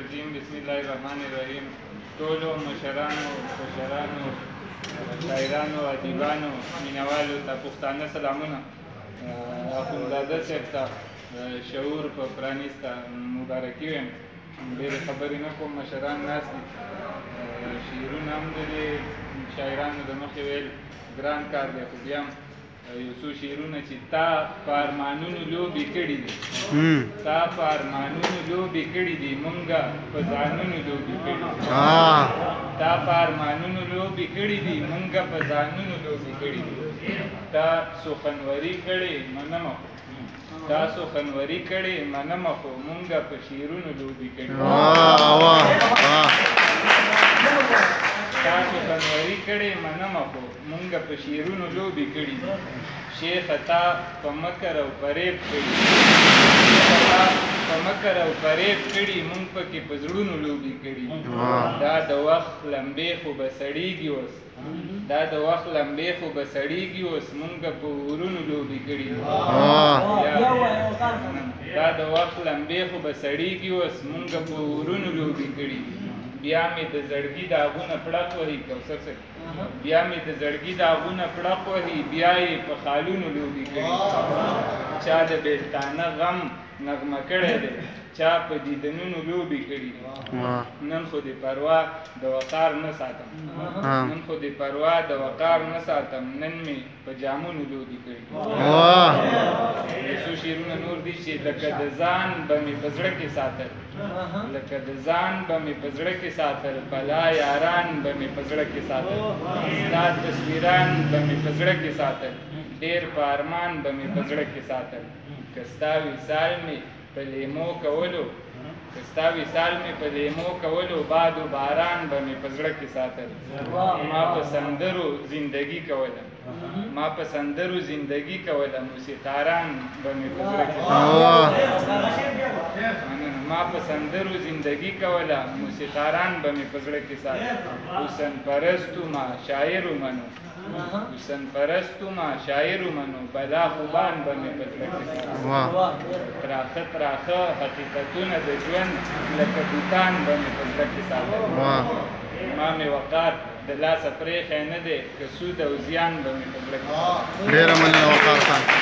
الرجیم، بسم الله الرحمن الرحیم. ټولو مشرانو، کشرانو، شاعرانو، ادیبانو، مینوالو ته پښتانه سلامونه. اخوندزاده صاحب ته شعور په پرانیسته مبارکي وایم. ډېرې خبرې نه کوم، مشران ناست دي. شعرونه هم د دې شاعرانو د مخې ویل ګران کار دی، خو بیا هم یو څو شعرونه چې تا په ارمانونو لوبې کړي دي، تا په ارمانونو لوبې کړي دي، مونږه په ځانونو لوبې کړي دي. تا په ارمانونو لوبې کړي دي، مونږه په ځانونو لوبې کړي دي. تا سخنوري کړې منمه خو، تا سخنوري کړې منمه خو، مونږه په شعرونو لوبې کړي. تا سخنوري کړې منمه خو، مونږه په شعرونو لوبې کړي دي. شیخ تا په مکر او فریب کړي، شیخ تا په مکر او فریب کړي، مونږ پکې په زړونو لوبې کړي. دا د وخت لمبې خو به سړېږي اوس، دا د وخت لمبې خو به سړېږي اوس، مونږ په اورونو لوبې کړي. دا د وخت لمبې خو به سړېږي اوس، مونږ په اورونو لوبې کړي. بیا مې د زړګي داغونه پړق وهي، کوثر صاحب، بیا مې د زړګي داغونه پړق وهي، بیا یې په خالونو لوبې کړي. چا د بېلتانه غم نغمه کړی دی، چا په دیدنونو لوبې کړي. نن خو دې پروا د وقار نه ساتم، نن خو دې پروا د وقار نه ساتم، نن مې په جامونو لوبې کړي. یو څو شعرونه نور دي چې لکه د ځان به مې په زړه کې ساتل، لکه د ځان به مې په زړه کې ساتل، بلا یاران به مې په زړه کې ساتل، ستا تصویران به مې په زړه کې ساتل، ډېر په ارمان به مې په زړه کې ساتل. که ستا وصال مې په لیمو کولو، که ستا وصال مې په لیمو کولو، باد و باران به مې په زړه کې ساتل. ما په سندرو زندگی کوله، ما په سندرو زندگی کوله، موسیقاران به مې په زړه کې ساتل. ما په سندرو زندگی کوله، موسیقاران به مې په زړه کې ساتل. حسن پرستو ما شاعر ومنو، حسن پرستو ما شاعر ومنو، بلا خوبان به مې په زړه کې ساتل. تراخه تراخه حقیقتونه د ژوند لکه بوتان به مې په زړه کې ساتل. ما مې وقار د لاسه پرېښی نه دی، که سود او زیان به مې په زړه کې ساتل. ډېره مننه وقار خان.